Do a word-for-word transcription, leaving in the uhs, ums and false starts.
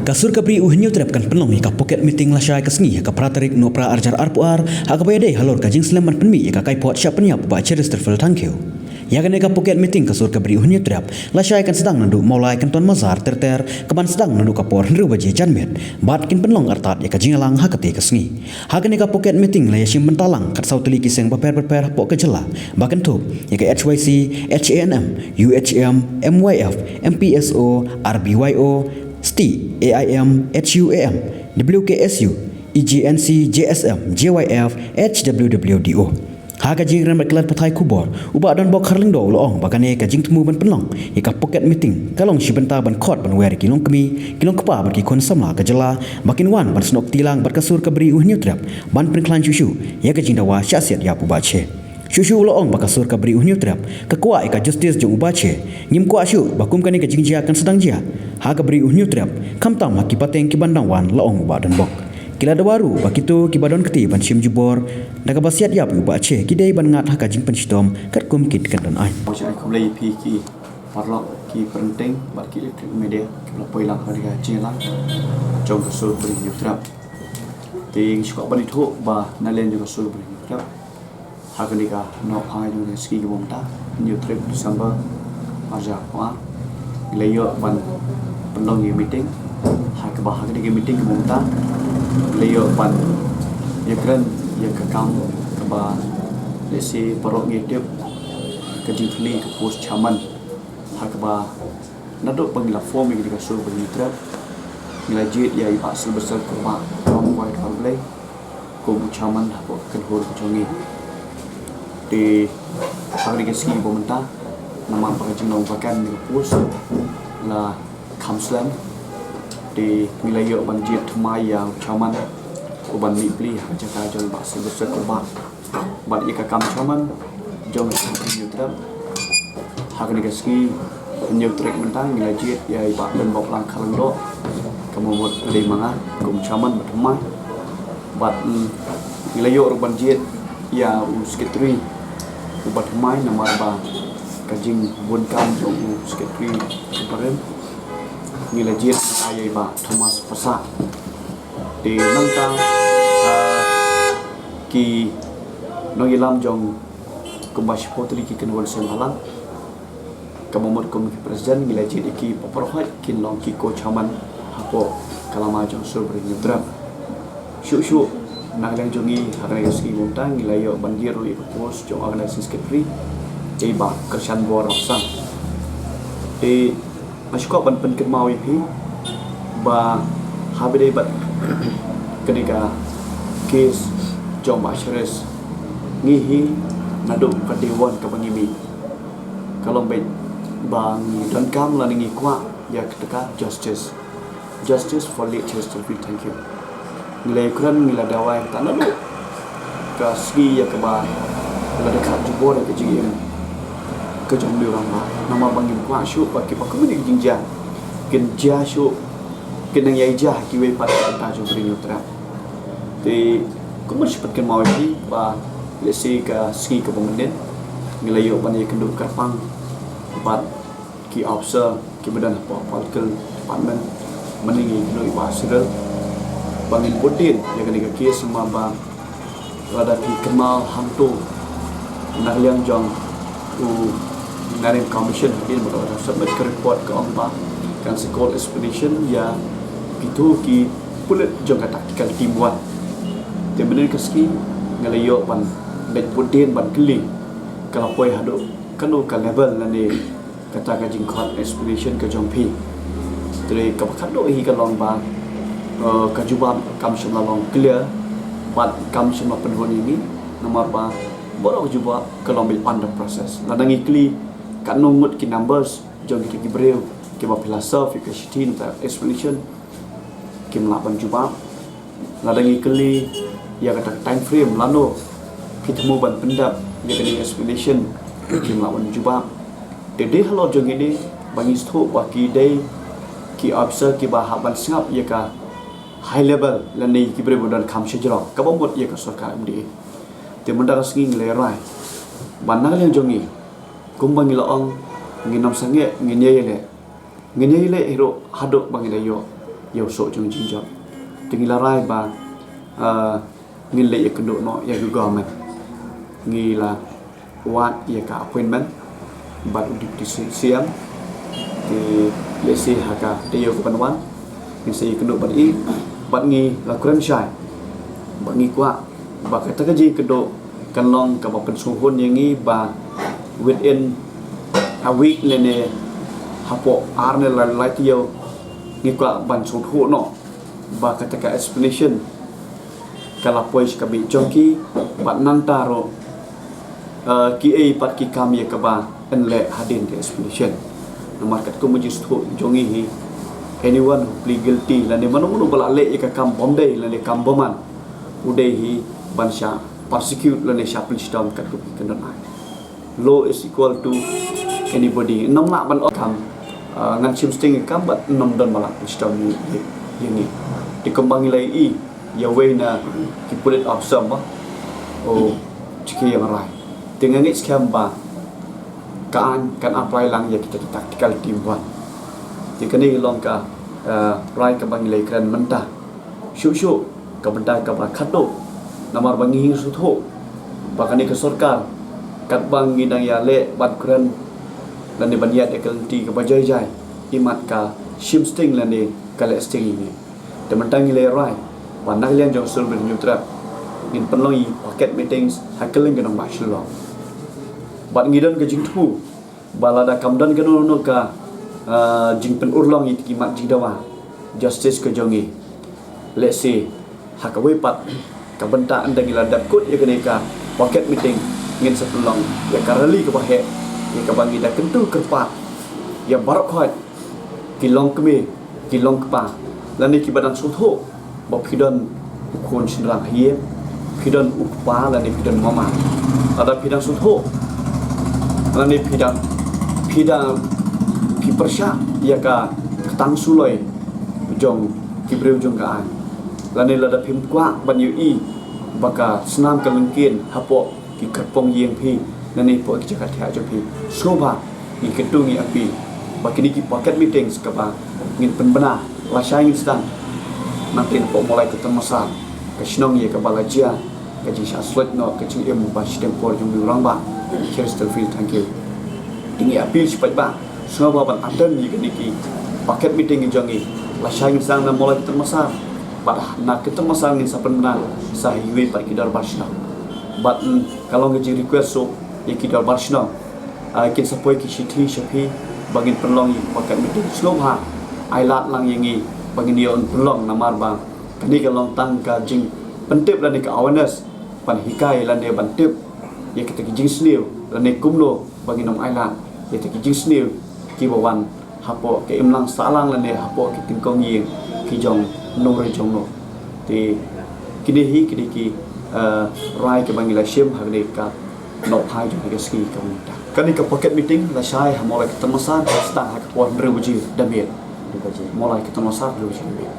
Ka sur ka bri u Hynñiewtrep kan pynlong ïa ka pocket meeting lashai ka sngi ha ka phra tarik Nohprah arhajar arphew ar, ha kaba ïadei halor ka jingslem ban pynmih ïa ka kaiphod shah pynïap u Bah Cheristerfield Thangkhiew. Ïa kane ka pocket meeting ka sur ka bri u Hynñiewtrep lashai kan sdang naduh Mawlai Kynton Mazar ter ter, kaban sdang naduh ka por hynriew baje janmiet, bad kin pynlong artat ïa ka jingïalang ha kata ka sngi. Ha kane ka pocket meeting la ïashim bynta lang khatsaw tylli ki seng bapher bapher hapoh ka jylla, ba kynthup ïa ka H Y C, H A N M, U H M, M Y F, M P S O, R B Y O, S T I, A I M, H U A M, W K S U, E G N C, J S M, J Y F, H W W D O. Ha ka jingkren bad ki lad pathai khubor, u Bah Donbok Kharlyngdoh u la ong ba kane ka jingthmu ban pynlong ïa ka pocket meeting ka long shi bynta ban khot ban wer ki longkmie, ki longkpa bad ki khun samla ka jylla, ba kin wan ban snoh kti lang bad ka sur ka bri u Hynñiewtrep, ban pynkhlaiñ shuh shuh ïa ka jingdawa shah siat ïap u Bah Che. Shuh shuh u la ong ba ka sur ka bri u Hynñiewtrep ka kwah ïa ka justice jong u Bah Che. Ngim kwah shuh ba kum kane ka jingjia kan sdang jia ha ka bri u Hynñiewtrep, khamtam ha ki pateng kiban dang wan, la ong u Bah Donbok. Ki la dawa ruh ba kito kiba don kti ban shim jubor da kaba siat ïap ïa u Bah Che ki dei ban ngat ha ka jingpynshitom katkum ki kyndon aiñ. Nga ai khublei ïa phi ki paralok, ki pyrshang bad ki electronic media kiba la poi lang ha kane ka jingïalang jong ka sur ka bri u Hynñiewtrep. Te nga sngewbha ban ïathuh ba na liang jong ka sur ka bri u Hynñiewtrep, ha kane ka nohphai jong ka sngi kaba mynta, hynñiew tarik December arhajar arphew ar, ngi la ïoh ban pynlong ïa ka meeting. Ha kaba ha kane ka meeting kaba mynta, ngi la ïoh ban ïakren ïa ka kam kaba lehse baroh ngi tip, ka jingthni ka post chairman. Ha kaba naduh ba ngi la form ïa kane ka sur ka bri u Hynñiewtrep, ngi la jied ïa i Bah Sylvester Kurbah, Bah Wai Dkhar Blei, kum u chairman hapoh ka kynhun ka jong ngi. Te ha kane ka sngi ba mynta, namar ba ka jinglong vacant ïa ka post la kham slem, te ngi la ïoh ban jied thymmai ïa u chairman, u ban mih pli ha ka jaka jong i Bah Sylvester Kurbah. Bad ïa ka kam chairman jong ka Hynñiewtrep, ha kane ka sngi, hynñiew tarik mynta, ngi la jied ïa i Bah Donbok Kharlyngdoh, ka Mahmud Lei Manga, kum chairman ba thymmai. Bad, mm, ngi la ïoh ruh ban jied ïa u secretary uba thymmai, namar ba ka jingbun kam jong u secretary uba rim, ngi la jied ïa i Bah Thomas Passah. Te nangta, ah, ki nongïalam jong kumba shiphew tylli ki kynhun seng bhalang, kaba mut kum ki president, ngi la jied ïa ki ba baroh kin long ki co-chairman hapoh ka lama jong sur ka bri u Hynñiewtrep. Shuh shuh na ka liang jong ngi ha kane ka sngi mynta, ngi la ïoh ban jied ruh ïa ka post jong organizing secretary, ïa i Bah Kyrshanbor Rapsang. Te nga sngewbha ban pynkynmaw ïa phi ba haba ïadei bad kane ka case jong Bah Cheris, ngi hi naduh ka day one kaba ngi mih, ka long beit ba ngi donkam lane ngi kwah ïa kata ka justice. Justice for late Chesterfield, thank you. Ngi la ïakren, ngi la dawa ïa kata naduh ka sngi ïa kaba la dkhot jubor ïa ka jingim ka jong u rangbah. Namar ba ngim kwah shuh ba kiba kumne ki jingjia kin jia shuh, kin nang ïai jia ha kiwei pat ki bynta jong ka ri Hynñiewtrep. Te kumno shu pynkynmaw ïa phi ba lehse ka sngi kaba mynnin ngi la ïoh ban ïakynduh kyrpang bad ki officer kiba don hapoh political department, mynne ngi ïakynduh ïa i Bah Cyril ba ngin bud dien ïa kane ka case, namar ba lada phi kynmaw hangto na ka liang jong u Ngarem Commission hadien ba ka la submit ka report, ka ong ba kan sa call explanation ïa kito ki pulit jong ka tactical team one. Te mynne ka sngi nga la ïoh ban leit bud dien ban kylli, ka la poi haduh kano ka level lane kata ka jingkhot explanation ka jong phi. Te kaba khatduh hi ka long ba, eh, ka jubab kam shym la long clear bad kam shym la pynhun ïa ngi, namar ba baroh ka jubab ka long beit under process. Lada ngi kylli katno ngut ki numbers jong kito ki briew kiba phi la serve ïa ka shithi nangta explanation, kim lah ban jubab. Lada ngi kylli ïa kata ka time frame lano phi thmu ban pyndep ïa kane explanation, kim lah ban jubab. Te dei halor jong ngi dei ba ngi sngewthuh ba ki dei ki officer kiba hap ban sngap ïa ka high level lane ki briew ba don kam shajrong, kaba mut ïa ka sorkar M D A. Te mynta ka sngi ngi la rai ba na ka liang jong ngi, kumba ngi la ong, ngin ym sangeh, ngin ïai leh. Ngin ïai leh hi ruh haduh ba ngin da ïoh ïa u soh jong jingjop. Te ngi la rai ba, eh, ngin leit ïakynduh noh ïa ka government. Ngi la wad ïa ka appointment bad u Deputy C-, CM. Te lehse ha ka taïew kaban wan ngin sa ïakynduh bad i, bad ngi la kren shai ba ngi kwah ba kata ka jingïakynduh kan long kaba pynsngewhun ïa ngi ba within a week lane hapoh ar ne lai, lai taïew ngi kwah ban sngewthuh noh ba kata ka explanation ka la poi sha ka miej jong ki, bad nangta ruh, eh, kiei pat ki kam ïa kaba yn leh hadien ka explanation. Namar katkum ka jingsngewthuh jong ngi hi, anyone who plead guilty lane mano mano ba la leh ïa ka kam bym dei lane kam bymman, u dei hi ban shah prosecute lane shah pynshitom katkum ki kyndon ain. Law is equal to anybody. Ym lah ban ong kam, ah, ngan shim sting ïa ka kam bad ym don ba lah pynshitom ïa, ïa, ïa ngi. Te kumba ngi la ïohi ïa uwei na ki pulit officer ba u jaka ïa nga rai. Te nga ngeit skhem ba ka aiñ kan apply lang ïa kita ki tactical team wan. Te kane long ka, ah, rai kaba ngi la kren mynta. Shuh shuh ka bynta kaba khatduh. Namar ba ngi sngewthuh ba kane ka sorkar katba ngi dang ïaleh ban kren lane ban ïaid ïa ka lynti kaba jai jai, imat ka shim sting lane ka leh sting ïa ngi. Te mynta ngi la rai ba na ka liang jong Sir Mawlana Hynñiewtrep ngin pynlong ïa ki pocket meetings ha kylleng ka nongbah Shillong. Bad ngi don ka jingthmu ba lada kam don kano kano ka, ah, jingpynurlong ïa ki mat jingdawa, justice ka jong ngi, lehse ha kawei pat ka bynta ynda ngi la dep kut ïa kane ka pocket meeting, ngin sa pynlong ïa ka rally kaba heh, ïa kaba ngi da kyntu kyrpad ïa baroh khoit, ki longkmie, ki longkpa, lane kiba dang sngewthuh ba phi don u khun shynrang ha ïing, phi don u kpa lane phi don mama. Lada phi dang sngewthuh lane phi dang, phi dang, phi pyrshah ïa ka ktang suloi jong ki briew jong ka aiñ, lane lada phim kwah ban ïohi ba ka snam ka lyngkien hapoh ki kyrpong ïing phi lane hapoh ki jaka thiah jong phi, sngewbha ngi kyntu, ngi appeal ba kine ki pocket meetings kaba ngin pynbna lashai ngin sdang, nangta hapoh Mawlai Kynton Massar, ka shnong ïa kaba la jia ka jingshah slot noh ka jingim ba shiteng por jong u rangbah Khristopher Field Thangkhiew. Te ngi appeal shi paidbah sngewbha ban attend ïa kine ki pocket meeting jong ngi lashai ngin sdang na Mawlai Kynton Massar, bad na Kynton Massar ngin sa pynbna sa ha iwei pat ki dorbar shnong. Bad, mm, ka long ka jingrequest ruh ïa ki dorbar shnong, ah, kin sa poi ki shithi sha phi ba ngin pynlong ïa ki pocket meeting. Sngewbha ai lad lang ïa ngi ba ngin ïoh pynlong, namar ba kane ka long tang ka jingpyntip lane ka awareness, ban hikai lane ban tip ïa kita ki jingsniew lane kumno ba ngin ym ailad ïa kita ki jingsniew kiba wan hapoh ka imlang sahlang lane hapoh ki tyngkong ïing ki jong no re jong no. Te kine hi kine ki, eh, rai kiba ngi la shim ha kane ka nongphai jong ka sngi ka mynta. Kane ka pocket meeting lashai ha Mawlai Kynton Massar, sdang ha ka por hynriew baje da miet. Hynriew baje. Mawlai Kynton Massar, hynriew baje da miet.